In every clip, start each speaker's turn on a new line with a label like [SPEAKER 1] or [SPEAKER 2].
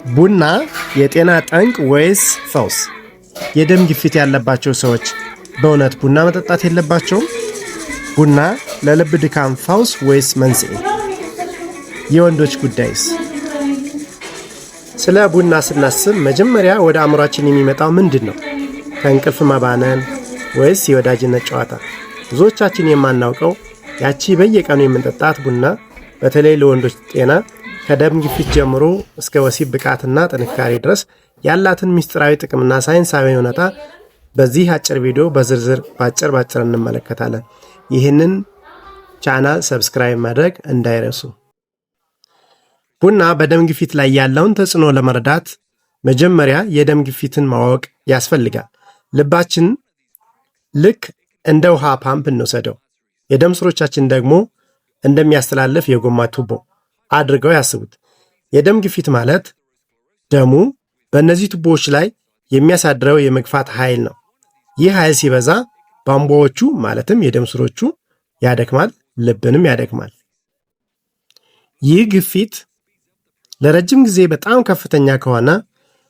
[SPEAKER 1] ቡና የጤና ጠንቅ ወይስ ፈውስ? የደም ግፊት ያለባቸው ሰዎች በእውነት ቡና መጠጣት የለባቸውም? ቡና ለልብ ድካም ፈውስ ወይስ መንስኤ? የወንዶች ጉዳይስ? ስለ ቡና ስናስብ መጀመሪያ ወደ አእምሯችን የሚመጣው ምንድን ነው? ከእንቅልፍ መባነን ወይስ የወዳጅነት ጨዋታ? ብዙዎቻችን የማናውቀው ያቺ በየቀኑ የምንጠጣት ቡና በተለይ ለወንዶች ጤና ከደም ግፊት ጀምሮ እስከ ወሲብ ብቃትና ጥንካሬ ድረስ ያላትን ምስጢራዊ ጥቅምና ሳይንሳዊ እውነታ በዚህ አጭር ቪዲዮ በዝርዝር ባጭር ባጭር እንመለከታለን። ይህንን ቻናል subscribe ማድረግ እንዳይረሱ። ቡና በደም ግፊት ላይ ያለውን ተጽዕኖ ለመረዳት መጀመሪያ የደም ግፊትን ማወቅ ያስፈልጋል። ልባችን ልክ እንደ ውሃ ፓምፕ እንውሰደው፣ የደም ስሮቻችን ደግሞ እንደሚያስተላልፍ የጎማ ቱቦ አድርገው ያስቡት። የደም ግፊት ማለት ደሙ በእነዚህ ቱቦዎች ላይ የሚያሳድረው የመግፋት ኃይል ነው። ይህ ኃይል ሲበዛ ቧንቧዎቹ ማለትም የደም ስሮቹ ያደክማል፣ ልብንም ያደክማል። ይህ ግፊት ለረጅም ጊዜ በጣም ከፍተኛ ከሆነ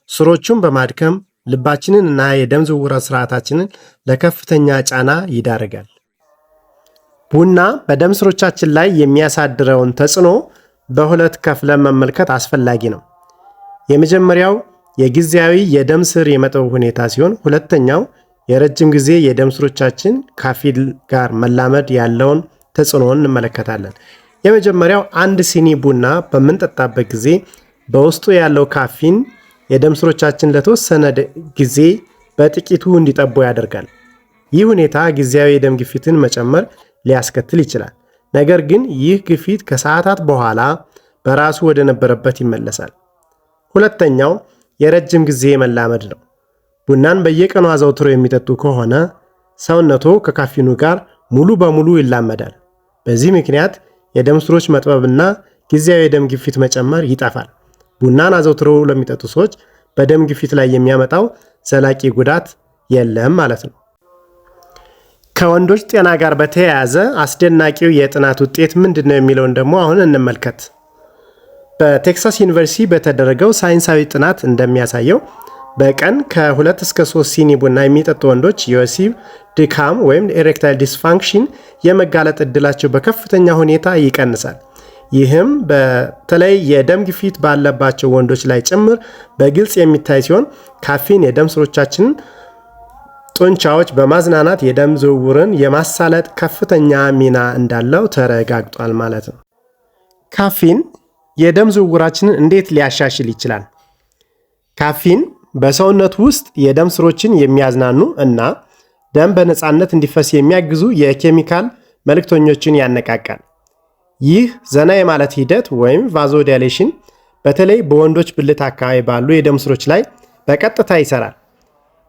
[SPEAKER 1] ስሮቹን በማድከም ልባችንን እና የደም ዝውውር ስርዓታችንን ለከፍተኛ ጫና ይዳርጋል። ቡና በደም ስሮቻችን ላይ የሚያሳድረውን ተጽዕኖ በሁለት ከፍለን መመልከት አስፈላጊ ነው። የመጀመሪያው የጊዜያዊ የደም ስር የመጥበብ ሁኔታ ሲሆን፣ ሁለተኛው የረጅም ጊዜ የደም ስሮቻችን ካፊን ጋር መላመድ ያለውን ተጽዕኖ እንመለከታለን። የመጀመሪያው፣ አንድ ሲኒ ቡና በምንጠጣበት ጊዜ በውስጡ ያለው ካፊን የደም ስሮቻችን ለተወሰነ ጊዜ በጥቂቱ እንዲጠቡ ያደርጋል። ይህ ሁኔታ ጊዜያዊ የደም ግፊትን መጨመር ሊያስከትል ይችላል። ነገር ግን ይህ ግፊት ከሰዓታት በኋላ በራሱ ወደ ነበረበት ይመለሳል። ሁለተኛው የረጅም ጊዜ መላመድ ነው። ቡናን በየቀኑ አዘውትሮ የሚጠጡ ከሆነ ሰውነቶ ከካፊኑ ጋር ሙሉ በሙሉ ይላመዳል። በዚህ ምክንያት የደም ስሮች መጥበብና ጊዜያዊ የደም ግፊት መጨመር ይጠፋል። ቡናን አዘውትሮ ለሚጠጡ ሰዎች በደም ግፊት ላይ የሚያመጣው ዘላቂ ጉዳት የለም ማለት ነው። ከወንዶች ጤና ጋር በተያያዘ አስደናቂው የጥናት ውጤት ምንድን ነው የሚለውን ደግሞ አሁን እንመልከት። በቴክሳስ ዩኒቨርሲቲ በተደረገው ሳይንሳዊ ጥናት እንደሚያሳየው በቀን ከ2 እስከ 3 ሲኒ ቡና የሚጠጡ ወንዶች የወሲብ ድካም ወይም erectile dysfunction የመጋለጥ እድላቸው በከፍተኛ ሁኔታ ይቀንሳል። ይህም በተለይ የደም ግፊት ባለባቸው ወንዶች ላይ ጭምር በግልጽ የሚታይ ሲሆን፣ ካፊን የደም ስሮቻችንን ጡንቻዎች በማዝናናት የደም ዝውውርን የማሳለጥ ከፍተኛ ሚና እንዳለው ተረጋግጧል ማለት ነው። ካፊን የደም ዝውውራችንን እንዴት ሊያሻሽል ይችላል? ካፊን በሰውነት ውስጥ የደም ስሮችን የሚያዝናኑ እና ደም በነፃነት እንዲፈስ የሚያግዙ የኬሚካል መልእክተኞችን ያነቃቃል። ይህ ዘና የማለት ሂደት ወይም vasodilation በተለይ በወንዶች ብልት አካባቢ ባሉ የደም ስሮች ላይ በቀጥታ ይሰራል።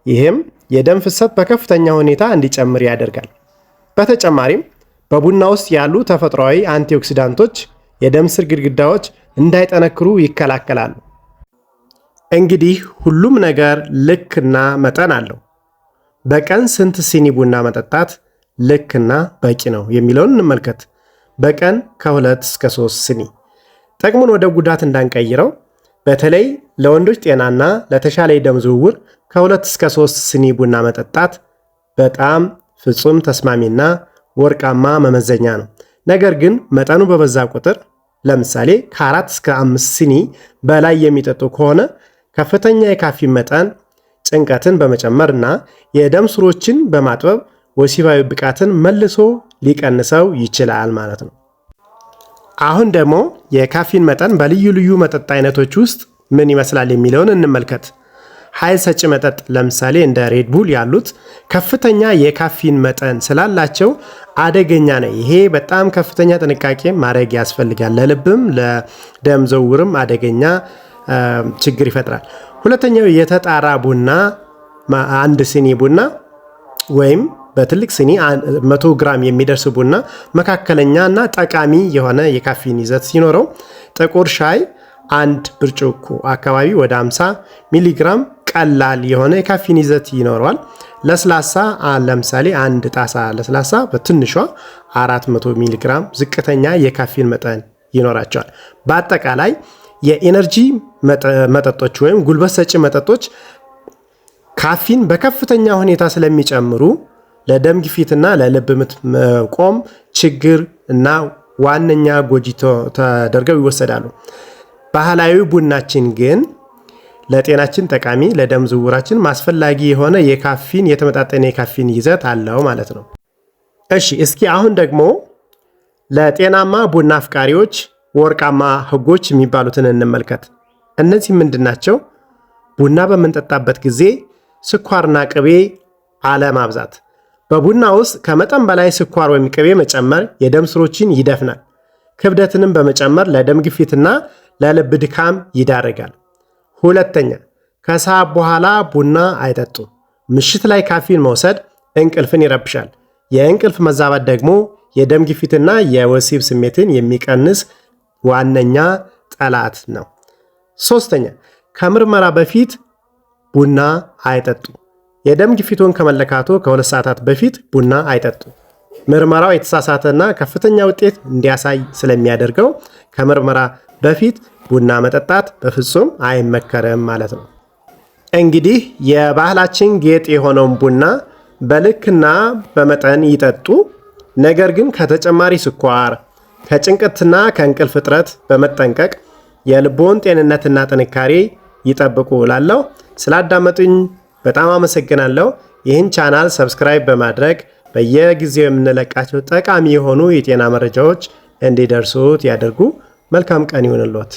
[SPEAKER 1] ይህም የደም ፍሰት በከፍተኛ ሁኔታ እንዲጨምር ያደርጋል። በተጨማሪም በቡና ውስጥ ያሉ ተፈጥሯዊ አንቲኦክሲዳንቶች የደም ስር ግድግዳዎች እንዳይጠነክሩ ይከላከላሉ። እንግዲህ ሁሉም ነገር ልክና መጠን አለው። በቀን ስንት ሲኒ ቡና መጠጣት ልክና በቂ ነው የሚለውን እንመልከት። በቀን ከ2 እስከ 3 ስኒ። ጥቅሙን ወደ ጉዳት እንዳንቀይረው፣ በተለይ ለወንዶች ጤናና ለተሻለ የደም ዝውውር ከ2 እስከ 3 ስኒ ቡና መጠጣት በጣም ፍጹም ተስማሚና ወርቃማ መመዘኛ ነው። ነገር ግን መጠኑ በበዛ ቁጥር፣ ለምሳሌ ከ4 እስከ 5 ስኒ በላይ የሚጠጡ ከሆነ፣ ከፍተኛ የካፊን መጠን ጭንቀትን በመጨመር እና የደም ስሮችን በማጥበብ ወሲባዊ ብቃትን መልሶ ሊቀንሰው ይችላል ማለት ነው። አሁን ደግሞ የካፊን መጠን በልዩ ልዩ መጠጥ አይነቶች ውስጥ ምን ይመስላል የሚለውን እንመልከት። ኃይል ሰጪ መጠጥ ለምሳሌ እንደ Red Bull ያሉት ከፍተኛ የካፊን መጠን ስላላቸው አደገኛ ነው። ይሄ በጣም ከፍተኛ ጥንቃቄ ማድረግ ያስፈልጋል። ለልብም ለደም ዝውውርም አደገኛ ችግር ይፈጥራል። ሁለተኛው የተጣራ ቡና፣ አንድ ሲኒ ቡና ወይም በትልቅ ሲኒ 100 ግራም የሚደርስ ቡና መካከለኛ እና ጠቃሚ የሆነ የካፊን ይዘት ሲኖረው፣ ጥቁር ሻይ አንድ ብርጭቆ አካባቢ ወደ 50 ሚሊግራም ቀላል የሆነ የካፊን ይዘት ይኖረዋል። ለስላሳ ለምሳሌ አንድ ጣሳ ለስላሳ በትንሿ 400 ሚሊግራም ዝቅተኛ የካፊን መጠን ይኖራቸዋል። በአጠቃላይ የ energy መጠጦች ወይም ጉልበት ሰጪ መጠጦች ካፊን በከፍተኛ ሁኔታ ስለሚጨምሩ ለደም ግፊትና ለልብ ምት መቆም ችግር እና ዋነኛ ጎጂ ተደርገው ይወሰዳሉ። ባህላዊ ቡናችን ግን ለጤናችን ጠቃሚ፣ ለደም ዝውውራችን አስፈላጊ የሆነ የካፊን የተመጣጠነ የካፊን ይዘት አለው ማለት ነው። እሺ፣ እስኪ አሁን ደግሞ ለጤናማ ቡና አፍቃሪዎች ወርቃማ ሕጎች የሚባሉትን እንመልከት። እነዚህ ምንድን ናቸው? ቡና በምንጠጣበት ጊዜ ስኳርና ቅቤ አለማብዛት። በቡና ውስጥ ከመጠን በላይ ስኳር ወይም ቅቤ መጨመር የደም ስሮችን ይደፍናል፣ ክብደትንም በመጨመር ለደም ግፊትና ለልብ ድካም ይዳርጋል። ሁለተኛ፣ ከሰዓት በኋላ ቡና አይጠጡ። ምሽት ላይ ካፊን መውሰድ እንቅልፍን ይረብሻል። የእንቅልፍ መዛባት ደግሞ የደም ግፊትና የወሲብ ስሜትን የሚቀንስ ዋነኛ ጠላት ነው። ሶስተኛ፣ ከምርመራ በፊት ቡና አይጠጡ። የደም ግፊቱን ከመለካቱ ከ2 ሰዓታት በፊት ቡና አይጠጡ። ምርመራው የተሳሳተና ከፍተኛ ውጤት እንዲያሳይ ስለሚያደርገው ከምርመራ በፊት ቡና መጠጣት በፍጹም አይመከርም ማለት ነው። እንግዲህ የባህላችን ጌጥ የሆነውን ቡና በልክና በመጠን ይጠጡ። ነገር ግን ከተጨማሪ ስኳር፣ ከጭንቀትና ከእንቅልፍ እጥረት በመጠንቀቅ የልቦን ጤንነትና ጥንካሬ ይጠብቁ እላለሁ። ስላዳመጡኝ በጣም አመሰግናለሁ። ይህን channel subscribe በማድረግ በየጊዜው የምንለቃቸው ጠቃሚ የሆኑ የጤና መረጃዎች እንዲደርሱት ያደርጉ። መልካም ቀን ይሁንልዎት።